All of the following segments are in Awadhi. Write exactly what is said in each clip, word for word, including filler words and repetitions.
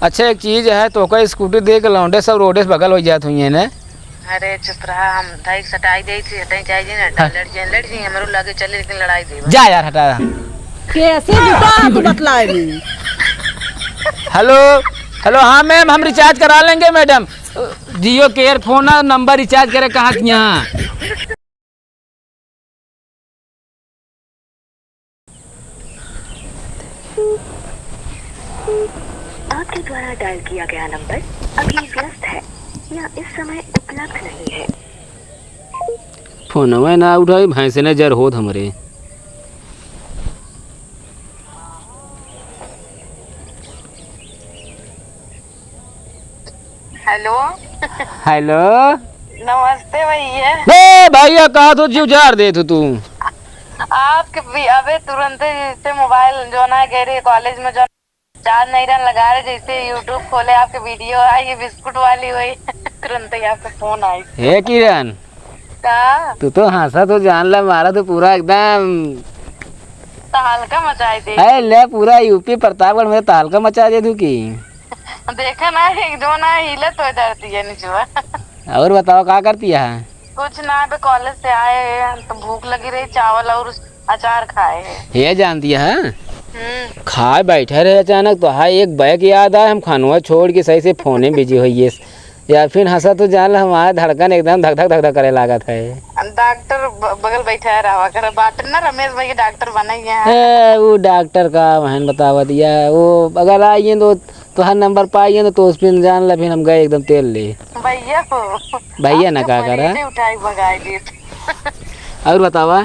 अच्छा, एक चीज है, तोका स्कूटी दे के लौंडे सब रोडे से बगल होइ जात हुइहैं ने। अरे चुप रहा, हम धाई सटाई देई थी, हटाई जाए जी ना, हाँ। लड़ जाए, लड़ जाए, हमरो लगे चले, लेकिन लड़ाई दे बस। जा यार, हटा। कैसे जुटा तू बतलाए नहीं? हेलो, हेलो, हाँ मैम, हम रिचार्ज करा लेंगे मैडम। जियो केयर फोन है, नंबर रिचार्ज करे कहाँ किया? आपके द्वारा डायल किया गया नंबर अभी व्यस्त है या इस समय उपलब्ध नहीं है। फोनवा ना उठाई, भैंसे ने जर होत हमरे। हेलो। हेलो। नमस्ते भैया। ए भैया, कहा तो जीव जार दे तू, तू। आपके भी अबे तुरंत ही जैसे मोबाइल जो ना गए रहे कॉलेज में, जो चार्ज नहीं रहन लगा रहे, जैसे YouTube खोले आपके वीडियो आई, ये बिस्कुट वाली हुई। तुरंत ही आपका फोन आई। हे किरण, का? तू तो हंसा तो जान ले, मारा तो पूरा एकदम तहलका मचाई दे। ए, ले, पूरा यूपी प्रतापगढ़ में तहलका मचा दे तू की। देखा ना, एक जो ना हिलत हो धरती है निचवा। और बताओ, का करती है? कुछ ना, अबे कॉलेज से आए हैं तो भूख लगी रही, चावल और अचार खाए हैं। ये जानती है, हम्म। खाए बैठे रहे, अचानक तो हाँ, एक बैग याद आए, हम खानवा छोड़ के सही से फोने में बिजी होइए। या फिर हंसा तो जान ला, हमारा धड़कन एकदम धक धक धक धक करे लागत है। डॉक्टर ब-, बगल बैठा है, रहा कर बात ना, रमेश भाई के डॉक्टर बने ही हैं। ए, वो डॉक्टर का वहन बतावा दिया, वो अगर आइए तो, तो हर नंबर पाइए तो, तो उस पे जान ला, फिर हम गए एकदम तेल ले। भैया हो। भैया ना आपका का करा? मरीजे उठाई भगाई देत। और बतावा?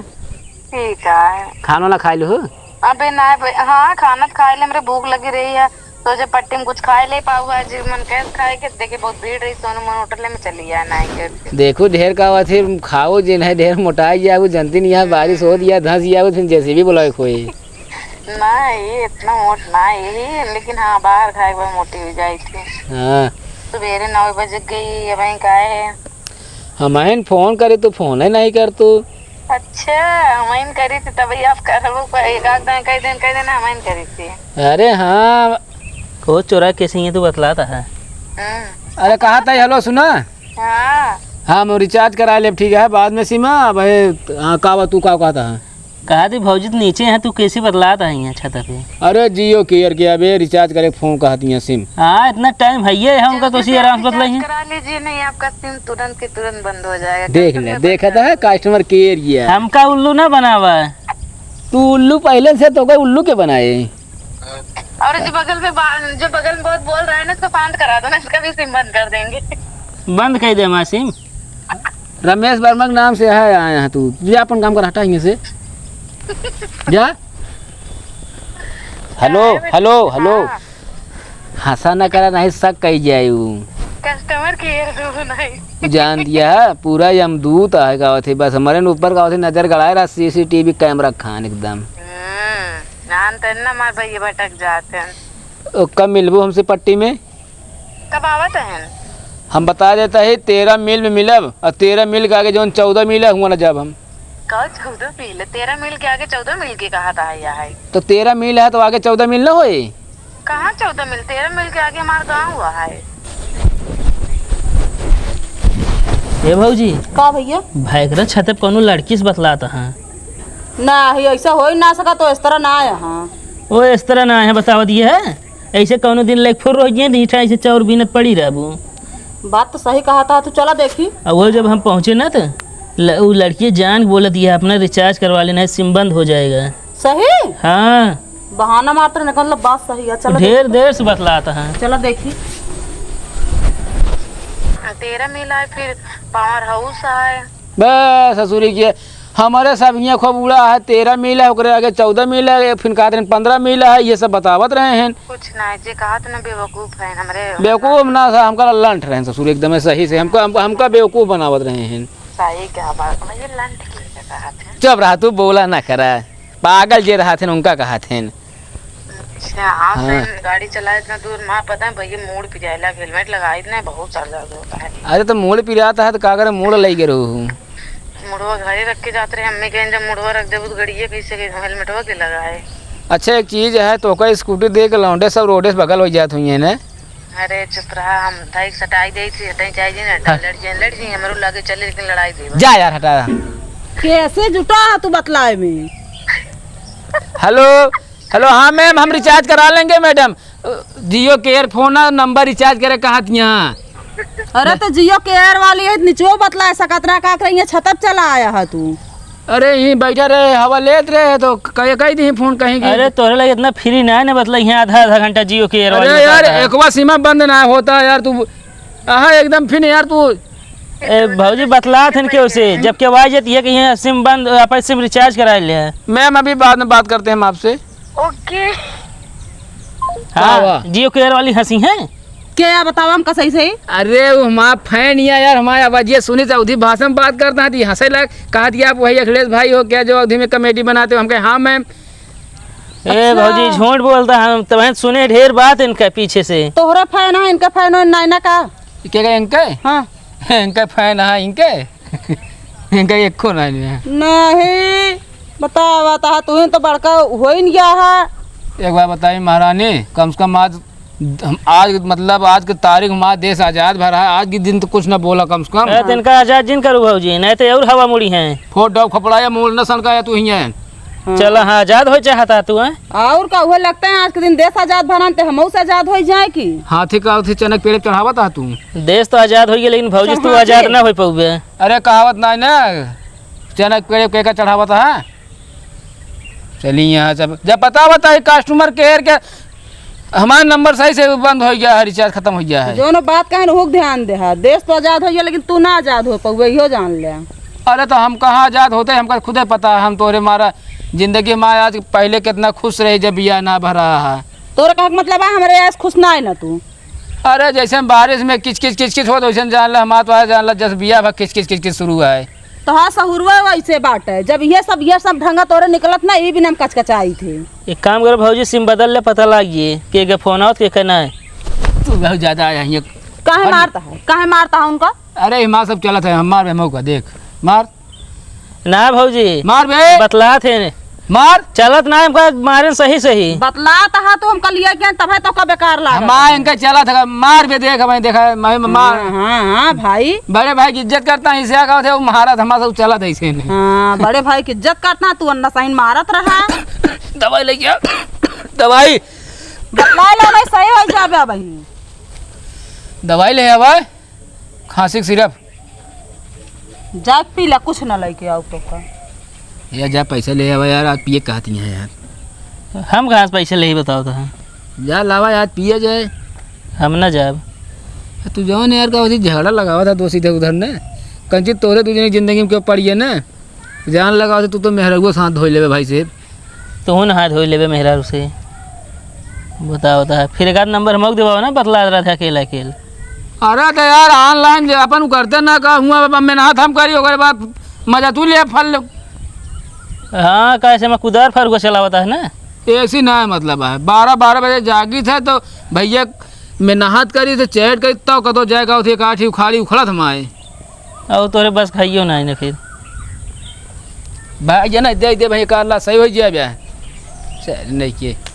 ठीक है। खाना वाला खाए लो हो? अबे ना बे-, हाँ, खाना तो खाए ले, हमरे भूख लगी रही है। तो जब पट्टी में कुछ खाए ले पाऊ है, जी मन कैसे खाए के, देखे बहुत भीड़ रही, सोनू मोहन होटल में चली जाए ना करके। देखो, ढेर का बात है, खाओ जिन है, ढेर मोटाई जाओ, जनती नहीं है, बारिश हो दिया, धंस जाओ, फिर जेसीबी बुलाए कोई। ना, ये इतना मोट ना, यही, लेकिन हाँ, बाहर खाए के बाद मोटी हो जाई थी। हाँ। सवेरे नौ बजे गई, अब वहीं का है। हमहिन फोन करे, तू फोन ही नहीं कर तू। अच्छा, हमहिन करी थी, तभी आप करबो, एक आध दिन, कई दिन, कई दिन हमहिन करी थी। अरे हाँ। को चोरा कैसे ये तू बतलाता है? हम्म। अरे कहा था, हेलो सुना। हाँ। हाँ, हम रिचार्ज करा लेब, ठीक है, बाद में सिमा, भाई, हाँ, का बा, तू का कहता है? कहा थी भौजी तो नीचे है, तू कैसे बतलात है यहाँ छत पे? अरे जियो केयर के अबे रिचार्ज करे फोन कहती हैं सिम। हाँ, इतना टाइम है ये, है उनका तो उसी आराम से बतलाई है। रिचार्ज करा लीजिए, नहीं आपका सिम तुरंत के तुरंत बंद हो जाएगा। देख ले, देखा तो है कस्टमर केयर ये है। हमका उल्लू ना बनावा। तू उल्लू पहले से तो गए, उल्लू के बनाए। और जो बगल में बा-, जो बगल में बहुत बोल रहा है ना, उसको शांत करा दो ना, इसका भी सिम बंद कर देंगे। बंद कर दे हमारा सिम। रमेश वर्मा के नाम से है आया है तू। जा अपन काम कर, हटा हियाँ से। जा। हेलो, हेलो, हेलो। हाँ। हंसा ना करा, नहीं शक कई जाए ऊ। कस्टमर केयर हो नहीं। जान दिया, पूरा यमदूत आए गावत है, बस हमारे न ऊपर गावत है, नजर गड़ाए रहा, सीसीटीवी कैमरा खान एकदम। हम्म, नाम तो ना मार भाई भटक जाते हैं। ओ, कब मिलबू हमसे पट्टी में? कब आवत हन? हम बता देता है, तेरह मील में मिलब, और तेरह मील के आगे जौन चौदह मील है, हुआ ना जाब हम। का चौदह मील? तेरह मील के आगे चौदह मील के कहा था, या है? तो तेरह मील है, तो आगे चौदह मील ना होए? कहाँ चौदह मील? तेरह मील के आगे हमार गाँव हुआ है। ए भौजी। का भैया? भाई एकरा छते पे कौनो लड़की से बतलात है। ना, ही ऐसा हो ही ना सका, तो इस तरह ना आया हाँ। ओ, इस तरह ना आया, बतावा दिए है। ऐसे कौनो दिन लेके फुर रह गए, ढीठा ऐसे चाउर बीनत पड़ी रहबू। बात तो सही कहा था, तू चला देखी। अब वो जब हम पहुँचे ना तो ल-, वो लड़की जान के बोलत, "ये अपना रिचार्ज करवा लेना है, सिम बंद हो जाएगा।" सही? हाँ। बहाना मारते रहने का मतलब बात सही है, चला ढेर देखी। देर से बतलाता है। चला देखी। तेरह मिला है, फिर पावर हाउस है। बस ससुरी के हमारे सब हियाँ खूब उड़ा है, तेरह मिला है, ओकरे आगे चौदह मिला है, फिर कहत रहन पन्द्रह मिला है, ये सब बतावत रहे हैं। कुछ ना, जे कहत ना बेवकूफ है हमरे। बेवकूफ ना था, हमका लंठ रहे हैं ससुर, एकदम सही से हमका, हम, हमका बेवकूफ बनावत रहे हैं। सही क्या बात, मुझे लंठ किसे कहत है? चुप रहा तू, बोला ना करा, पागल जे रहत हैं उनका कहत हैं। अच्छा, आप हाँ। गाड़ी चलाए इतना दूर, माँ पता है भैया मूड़ पिराइला, हेलमेट लगाई इतना बहुत सर दर्द होता है। अरे तो मूड़ पिराता है तो का करे, मूड़ लई गए रहू। मुड़वा घरे रख के जात रहे, अम्मी कहें जब मुड़वा रख देबू तो गड़िया कैसे के हेलमेटवा के लगाए। अच्छा एक चीज है, तोका स्कूटी दे के लौंडे सब रोडे से बगल हो जात हुई है ना? अरे चुप रहा, हम धाई के सटाई देई थी, हटाई जाए जी ना, हाँ। लड़ जाए, लड़ जाए, हमरो लागे चले, लेकिन लड़ाई देबा। जा यार, हटा। कैसे जुटा है तू बतलाए में? हेलो, हेलो, हाँ मैम, हम रिचार्ज करा लेंगे मैडम। जियो केयर फोन है, नंबर रिचार्ज करे कहा थिया? अरे तो जियो केयर वाली है, निचो बतलाए सकत रहा, का करे, ये छतप चला आया है तू। अरे, यहीं बैठा रहे, हवा लेत रहे, तो कह, कह दी फोन कहीं की। अरे, तोहरे लगे इतना फ्री ना है ना, मतलब, यहाँ आधा, आधा घंटा जियो केयर वाली अरे यार, बताता है। एकवा सिमा बंद ना होता यार, तू, आहा, एकदम फिन यार, तू। ए, भौजी, बतलात हन केहू से, जब केहू आ जाती है कि यहाँ सिम बंद, आप सिम रिचार्ज करा ले है। मैम, अभी बाद में बात करते हैं हम आपसे। ओके। हाँ, वाह। जियो केयर वाली हंसी है। के या बतावा हमका सही सही? अरे, वो हमार फैन या यार, हमार आवाजिया सुनी, चौधरी भाषा में बात करता है, तो हंसे लग, कहा दिया आप वही अखिलेश भाई हो क्या, जो अवधी में कॉमेडी बनाते हो? हम कहे, "हाँ मैम।" ए अच्छा। भौजी, झूठ बोलता है, हम तबहिन सुने ढेर बात इनका पीछे से। तोहरा फैन है, इनका फैन हो, नाय ना का? के का इनके? हाँ। इनका फैन है, इनके? इनका एको नाय है। नहीं, बतावा, ता तू ही तो बड़का होइन गया है। एक बात बताई महारानी, कम से कम आज हम आज, मतलब, आज के तारीख में देश आजाद भा रहा है, आज के दिन तो कुछ ना बोला कम से कम। अरे, तो इनका आजाद जिन करू भौजी, नहीं तो और हवा मुड़ी हैं। फोट डाउ खपड़ाया, मोल न सनकाया तू हियां। हाँ। चला, हाँ, आजाद हो चाहता तू, हैं? और का, उहे लगता है आज के दिन देश आजाद भा रहा, तो हमहू से आजाद हो जाए की? हाथी का उठी चनक पेड़ चढ़ावत है तू। देश तो आजाद हो गया, लेकिन भौजी तू हाँ, आजाद जी। ना हो पउबे। अरे, कहावत ना है ना, चनक पेड़ के का चढ़ावत है? चली यहाँ सब। जब पता बताई कस्टमर केयर के, हमार नंबर सही से बंद होइ गया है, रिचार्ज खतम होइ गया है। जौन बात कहे न, हुक ध्यान दे है। देश तो आजाद होइ गया, लेकिन तू ना आजाद हो पउबे, इहो जान ले। अरे तो हम कहाँ आजाद होते, हमका खुदे पता है। हम तोरे मारा जिंदगी में आज पहले कितना खुश रहे जब बियाह ना भरा है। तोरे कहे के मतलब है हमरे आज खुश ना है ना तू? अरे जैसे हम बारिश में किच किच किच किच होत, वैसे जान ला, हमार तो आए जान ला, जस बियाह भा किच किच किच किच शुरू है। तोहार सहुरवा वैसे बाटे, जब ये सब, ये सब ढंगा तोरे निकलत ना, ई बिना हम कचकचाई थे। एक काम करो भौजी, सिम बदल ले, पता लाग ये के के फोन आवत, के के ना है। तू बहुत ज्यादा आया है ये। काहे हट। मारता है, काहे मारता है उनका? अरे, हमार सब चलत है, हमार बे मौका देख, मार। ना भौजी, मार बे। बतलात है। मार। चलत ना हमका मारे सही सही। बतलात हा तू हमका लिए के तब है तो का बेकार लागत हमार है। इनका चलत है, मार बे देख, मैं देखा, मैं मार। हाँ, हाँ, हाँ, भाई। बड़े भाई की इज्जत करता है, इसे का होते, वो महाराज हमारा सब चलत है इसे नहीं। हाँ, बड़े भाई की इज्जत करता है, तू अन्ना सहीन मारत रहा। दवाई लेके आ, दवाई। बतला ले भाई, सही हो जाबे भाई। दवाई ले आवा। खांसी के सिरप। जा पी ला, कुछ ना लेके आओ तो का। या जा पैसा ले आवा यार, आज पिए कहती हैं यार। हम कहाँ से पैसा ले बताओ तो हम? जा लावा यार, पिए जाए। हम ना जाब। तू जौन यार का उसी झगड़ा लगावा था दोस्त इधर उधर ने। कंची तोरे दू जने की जिंदगी में क्यों पड़ी है ना? जान लगावा था, तू तो मेहरगुआ साथ धोई लेवे भाई से। तोहू नहा धोई लेबे मेहरारू से। बताओ, बताओ। फिर एक आध नंबर हमको देवाओ ना, बतला रहा था अकेला अकेल। अरे तो यार, online जे अपन उ करते ना का हुआ, अब मेहनत हम करी, ओकरे बाद मजा तू ले, फल ले। हाँ, कैसे मैं कुदार फरुआ चलावता है ना। ऐसी ना है, मतलब है, बारह, बारह बजे जागी थे तो भैया मेहनत करी थे, चैट करी, तब कतो जाए का उठे काठी उखाड़ी उखड़त हम आए। और तोरे बस खाइयो ना है ना फिर। भाई, ये ना दे, दे भाई, एक आध ला सही हो जाए बे। चल, नहीं के।